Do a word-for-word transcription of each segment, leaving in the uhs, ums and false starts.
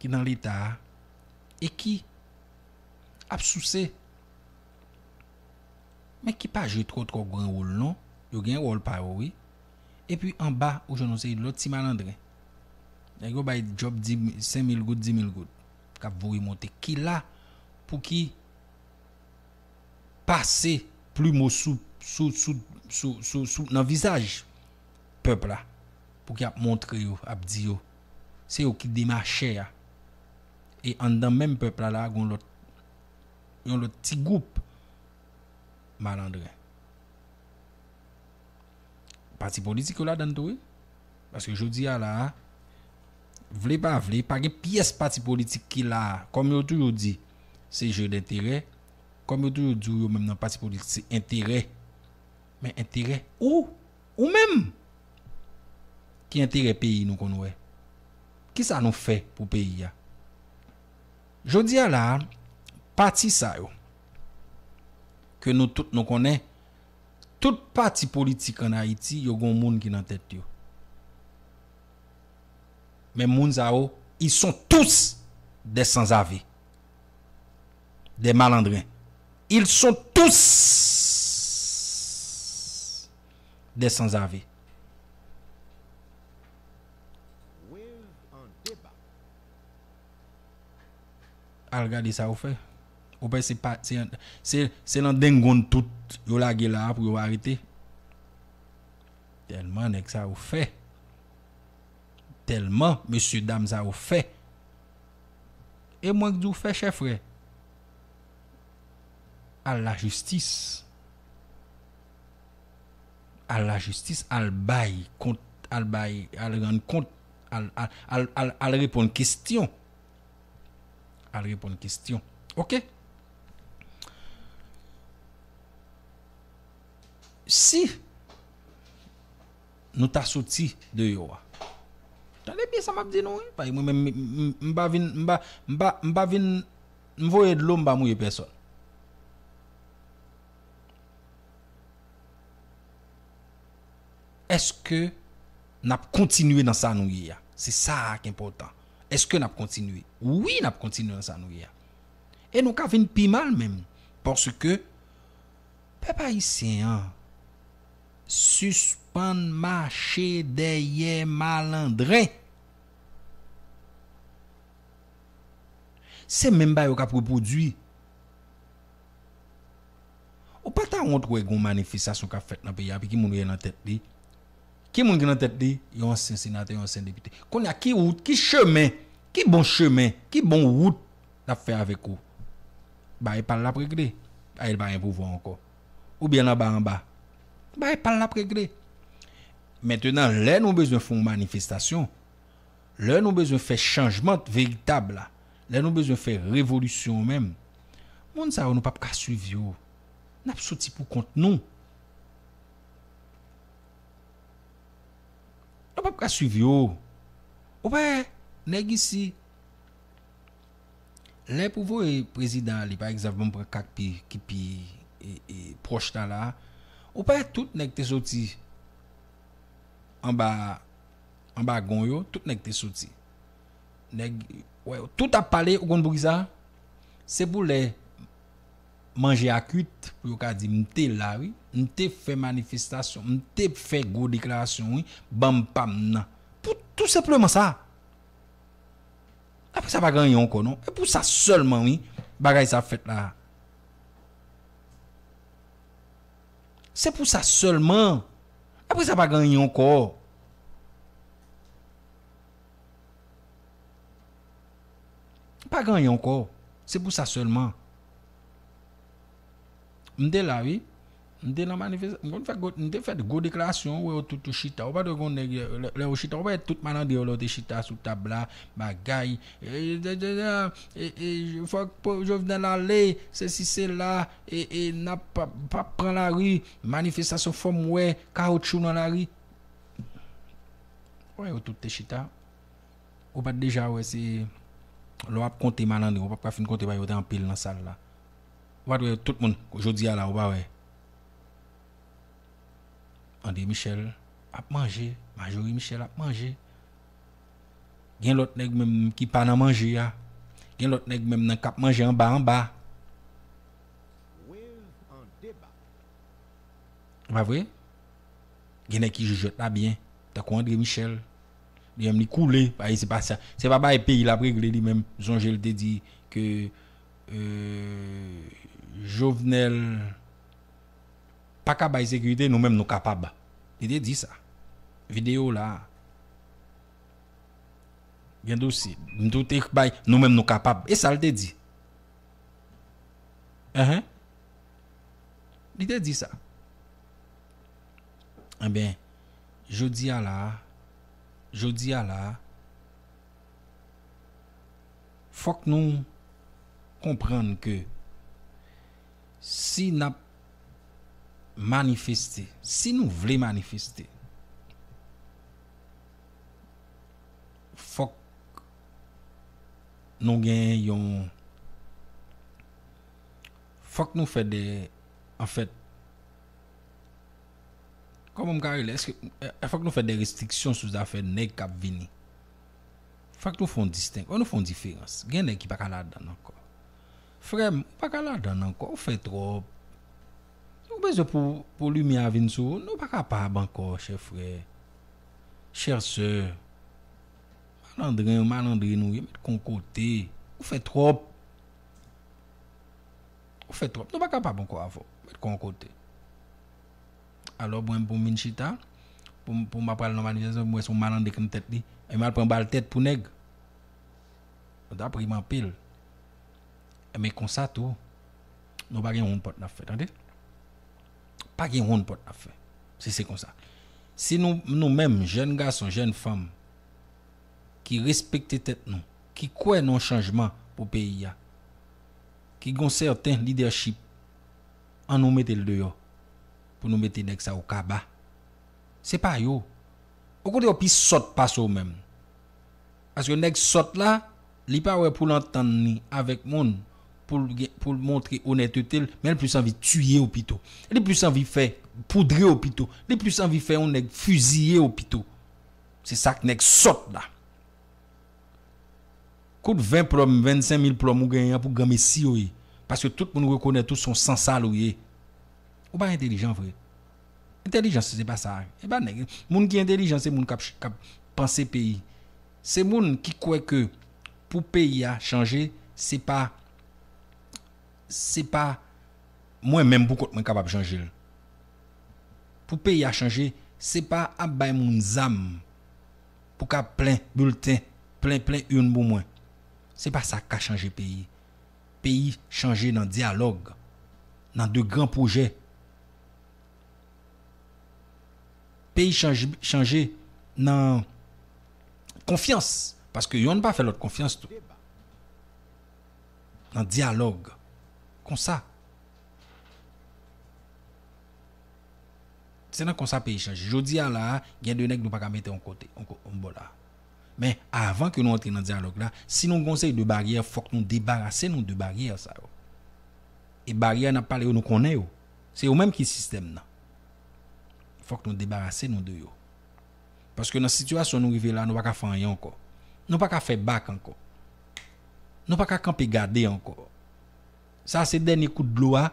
ki nan Leta a e ki ap souse, men ki pa jwe twò twò gran wòl non. Yo gen wòl pa yo, wi. Epi anba, ou jwenn yon seri lòt ti malandren. Nèg yo bay djòb di, senk mil goud, di mil goud, k ap voye monte, ki la pou ki pase plimo sou, sou, sou, sou, sou, sou, nan vizaj pèp la, pou ki ap montre yo, ap di yo, se yo ki demachè a. E anndan menm pèp la, la, gon lòt, yon lòt ti gwoup malandren. Pati politik yo ladann tou, wi. Paske jodi a la a, vle pa vle, pa gen pyès pati politik ki la a. Kòm yo toujou di, se jeu d'intérêt. Kòm yo toujou di w, yo menm nan pati politik, se enterè. Men enterè ou, ou menm? Ki enterè peyi nou konn wè? Kisa nou fè pou peyi a? Jodi a la a, pati sa yo, ke nou tout nou konnen, tout pati politik ann Ayiti, yo gon moun ki nan tèt yo. Men moun sa yo, ils sont tous des sans-avis, des malandrins. Ils sont tous des sans-avis. Al gade sa yo fè. Ou pè se pa, se, se, se nan dengonn tout yo lage la a pou yo arete. Tèlman nèg sa yo fè. Tèlman mesye dam sa yo fè. E mwen k di w fè, chè frè. Al lajistis. Al lajistis, al bay kont, al bay, al rann kont, al, al, al, al, al reponn kesyon. Al reponn kesyon. Oke? Si nou ta soti deyò a. Tande byen sa m ap di nou, wi. Paske mwen menm, m, m, m pa vin, m pa, m pa, m pa vin, m voye dlo, m pa mouye pèsòn. Èske n ap kontinye nan sa nou ye a? Se sa a k enpòtan. Èske n ap kontinye? Wi, n ap kontinye nan sa nou ye a. E nou ka vin pi mal menm. Paske pèp ayisyen an, sispann mache dèyè malandren. Se menm bagay yo k ap repwodui. Ou pa ta wont wè gon manifestasyon k ap fèt nan peyi a, epi ki moun ki nan tèt li? Ki moun ki nan tèt li? Yon ansyen senatè, yon ansyen depite. Kounye a, ki wout, ki chemen, ki bon chemen, ki bon wout l ap fè avèk ou? Bagay pa l l ap regle. Bagay li pa gen pouvwa ankò. Oubyen l anba anba. Bagay pa l l ap regle. Mentenan, lè nou bezwen fè yon manifestasyon, lè nou bezwen fè chanjman veritab la, lè nou bezwen fè revolisyon menm, moun sa yo nou p ap ka swiv yo. N ap soti pou kont nou. Nou p ap ka swiv yo. Ou pa wè, nèg isi, lè pou voye prezidan ale, pa egzanp, ban m pran ka k pi, ki pi, e, e, pwòch la la, ou pa wè tout nèg te soti anba, anba gon yo, tout nèg te soti. Nèg, wè, tout ap pale, ou konn poukisa? Se pou lè manje a kwit, pou yo ka di, "M te la, wi. M te fè manifestasyon, m te fè gwo deklarasyon, wi. Ban m pa m nan." Pou tou senpleman sa. Apre sa, pa gen anyen ankò, non. E pou sa sèlman, wi, bagay sa ap fèt la. Se pou sa sèlman. Apre sa, pa gen anyen ankò. Pa gen anyen ankò. Se pou sa sèlman. M te la, wi. M te nan manifestasyon. M konn fè gwo, m te fè gwo deklarasyon, ou wè yo tout yo chita. Ou pa t wè gon nèg, lè, lè yo chita, ou pa wè tout malandren yo lè yo te chita sou tab la, bagay. E, e, e, e, e, fòk po-, Jovenel ale, sesi sela, e, e, n ap pa, pa pran lari, manifestasyon fò m wè, kawotchou nan lari. Ou wè yo tout te chita. Ou pa t deja wè se, lè w ap konte malandren, ou p ap ka fin konte bagay yo te anpil nan sal la. Ou pa t wè tout moun, jodi a la, ou pa wè André Michel ap manje, Majorie Michel ap manje. Gen lòt nèg menm ki pa nan manje a. Gen lòt nèg menm nan k ap manje anba anba. Pa vre? Gen nèg ki jwe jwèt la byen, tankou André Michel. Li menm li koule, pa se pa sa. Se pa bay peyi l ap regle li menm. Sonje l te di ke euh, Jovenel pa ka bay sekirite, nou menm nou kapab. Li te di sa. Videyo la. Gen dosye. M tou te bay, nou menm nou kapab. E sa l te di. Enhen. Li te di sa. Enben, jodi a la, jodi a la, fòk nou konprann ke si n ap manifeste, si nou vle manifeste, fòk nou gen yon, fòk nou fè de, anfèt, kòman m ka rele? Èske, e, fòk nou fè de restriksyon sou zafè nèg k ap vini. Fòk nou fè yon disteng, fòk nou fè yon diferans. Gen nèg ki pa ka ladan ankò. Frè m, ou pa ka ladan ankò, ou fè twòp. Ou bezwen pou, pou limyè a vin sou ou. Nou pa kapab ankò, chè frè. Chè sè. Malandren, malandren nou ye, met kò yon kote. Ou fè twòp. Ou fè twòp. Nou pa kapab ankò avè w. Met kò yon kote. Alò, mwen, pou m vin chita, pou m, pou m ap pral nan manifestasyon, mwen, se yon malandren k nan tèt li. E m al pran bal tèt pou nèg. Nou ta pri m anpil. Men konsa tou, nou pa gen wonn pòt n ap fè, tande? Pa gen wonn pòt n ap fè. Si se konsa. Si nou, nou menm, jèn gason, jèn fanm, ki respekte tèt nou, ki kwè nan yon chanjman pou peyi a, ki gon sèten lidèchip, an nou mete l deyò, pou nou mete nèg sa yo kaba. Se pa yo. Okontrè, yo pi sòt pase w menm. Paske nèg sòt la, li pa wè pou l antann li avèk moun, pou l gen, pou l montre onètete l, men li plis anvi tiye w pito. Li plis anvi fè poudre w pito. Li plis anvi fè yon nèg fiziye w pito. Se sa k nèg sòt la. Kout ven plòm, vennsenk mil plòm ou genyen an pou granmesi yo ye. Paske tout moun rekonèt ou se yon sansal ou ye. Ou pa entelijan vre. Entèlijans se pa sa. E pa nèg. Moun ki entelijan se moun k ap, k ap panse peyi. Se moun ki kwè ke pou peyi a chanje, se pa, se pa mwen menm pou kont mwen kapab chanje l. Pou peyi a chanje, se pa ap bay moun zam pou ka plen bilten, plen, plen urn pou mwen. Se pa sa k ka chanje peyi. Peyi chanje nan dyalòg, nan de gran pwojè. Peyi chanje, chanje nan konfyans, paske yonn pa fè lòt konfyans tou. Nan dyalòg. Konsa. Se nan konsa peyi chanje. Jodi a la a, gen de nèg nou pa ka mete yon kote, yon ko-, yon bò la. Men avan ke nou antre nan dyalòg la, si nou gen yon seri de baryè, fòk nou debarase nou de baryè sa yo. E baryè n ap pale yo, nou konnen yo. Se yo menm ki sistèm nan. Fòk nou debarase nou de yo. Paske nan sitiyasyon nou rive la, nou pa ka fè anyen ankò. Nou pa ka fè bak ankò. Nou pa ka kanpe gade ankò. Sa se dènye kout dlo a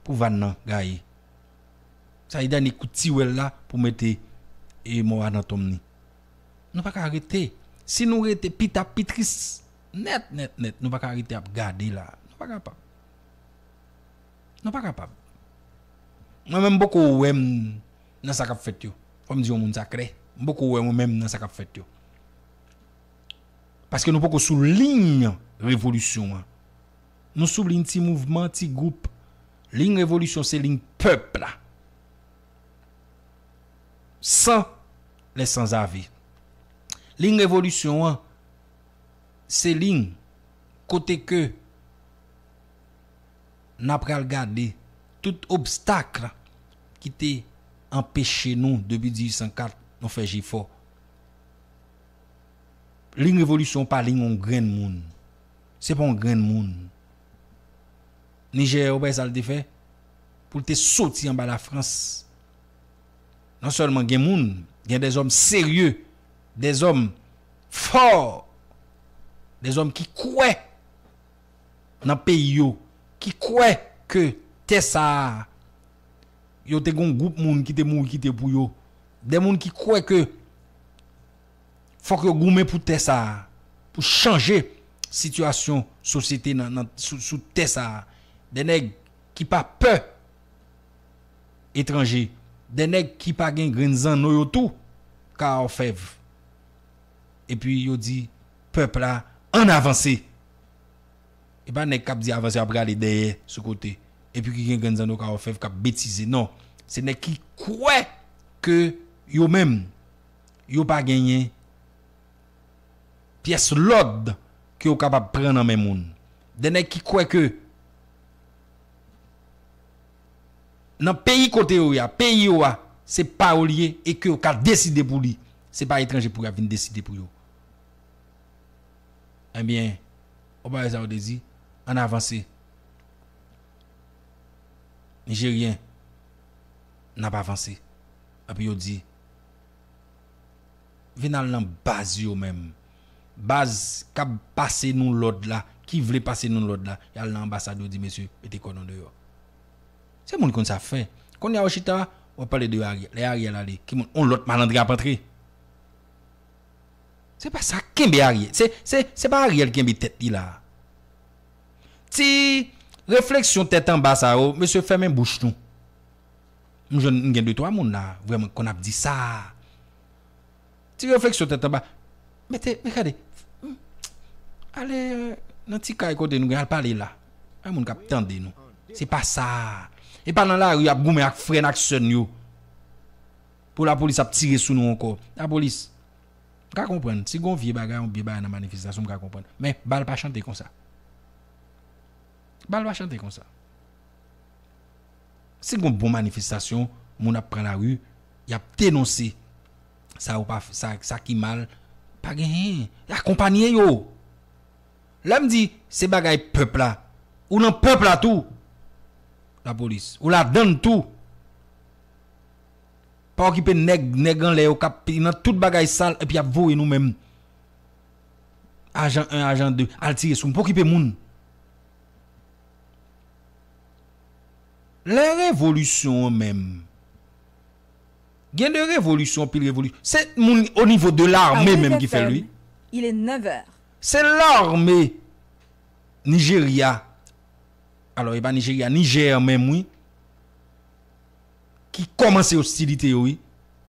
pou vàn nan gaye. Sa se dènye kout tiwèl la pou mete e mò a nan tonm li. Nou pa ka rete. Si nou rete, pi t ap pi tris. Nèt, nèt, nèt. Nou pa ka rete ap gade la. Nou pa kapab. Nou pa kapab. Mwen menm, m poko wè m nan sa k ap fèt yo. Fò m di yon moun sa klè. M poko wè mwen menm nan sa k ap fèt yo. Paske nou poko sou liy revolisyon an. Nou sou liy ti mouvman, ti gwoup. Liy revolisyon se liy pèp la. San lè sanzave. Liy revolisyon an, se liy kote ke n a pral gade tout obstak ki te anpeche nou depi dizuit san kat nou fè jefò. Liy revolisyon pa liy yon grenn moun. Se pa yon grenn moun. Nijè, ou pa wè sa l te fè? Pou l te soti anba Lafrans. Non sèlman gen moun, gen dèzòm serye, dèzòm fò, dèzòm ki kwè nan peyi yo, ki kwè ke tè sa a, yo te gon gwoup moun ki te mouri kite pou yo, de moun ki kwè ke fòk yo goumen pou tè sa a, pou chanje sitiyasyon sosyete nan, nan, sou, sou tè sa a, de nèg ki pa pè etranje, de nèg ki pa gen grenn zanno yo tou ka òfèv. Epi yo di pèp la ann avanse. E pa nèg k ap di avanse ap rale dèyè sou kote. Epi ki gen grenn zanno ka òfèv k ap betize. Non. Se nèg ki kwè ke yo menm, yo pa genyen pyès lòd ke yo kapab pran nan men moun. De nèg ki kwè ke nan peyi kote yo ye a, peyi yo a, se pa yo li ye e ke yo ka deside pou li. Se pa etranje pou y ap vin deside pou yo. Ebyen, ou pa wè sa yo te di? Ann avanse. Nijeryen, n ap avanse. Epi yo di, vin al nan baz yo menm. Baz k ap pase nou lòd la, ki vle pase nou lòd la, y al nan anbasad yo di, mesye, mete kò nou deyò. Se moun konn sa fè. Kounye a ou chita, w ap pale de Ariel. Lè Ariel ale, ki moun, on lòt malandren ap antre. Se pa sa k kenbe Ariel. Se, se, se pa Ariel ki kenbe tèt li la. Ti refleksyon tèt anba sa yo, mesye, fèmen bouch nou. M jwenn, m gen de twa moun la, vrèman, konn ap di sa. Ti refleksyon tèt anba. Mete, men gade. Ale nan ti kay kote nou gen, al pale la. Ay moun k ap tande nou. Se pa sa. E pa nan lari y ap goumen ak frè n ak sè n yo. Pou lapolis ap tire sou nou ankò. Lapolis, m ka konprann. Si gon vye bagay, yon vye bagay nan manifestasyon, m ka konprann. Men, bal pa chante konsa. Bal pa chante konsa. Si gon bon manifestasyon, moun ap pran lari, y ap denonse sa yo pa, sa, sa ki mal, pa genyen. Akonpanye yo. Lè m di se bagay pèp la, ou nan pèp la tou. Lapolis, ou ladann tou. Pa okipe nèg, nèg anlè yo k ap nan tout bagay sal epi y ap voye nou menm. Ajan en, ajan de, al tire sou m. Pa okipe moun. Lè revolisyon an menm, gen de revolisyon, anpil revolisyon. Se moun o nivo de lame menm ki fè l, wi. Il est neuf heures. Se lame Nijerya. Alò, e pa Nijerya, Nijè menm, wi. Ki kòmanse ostilite yo, wi.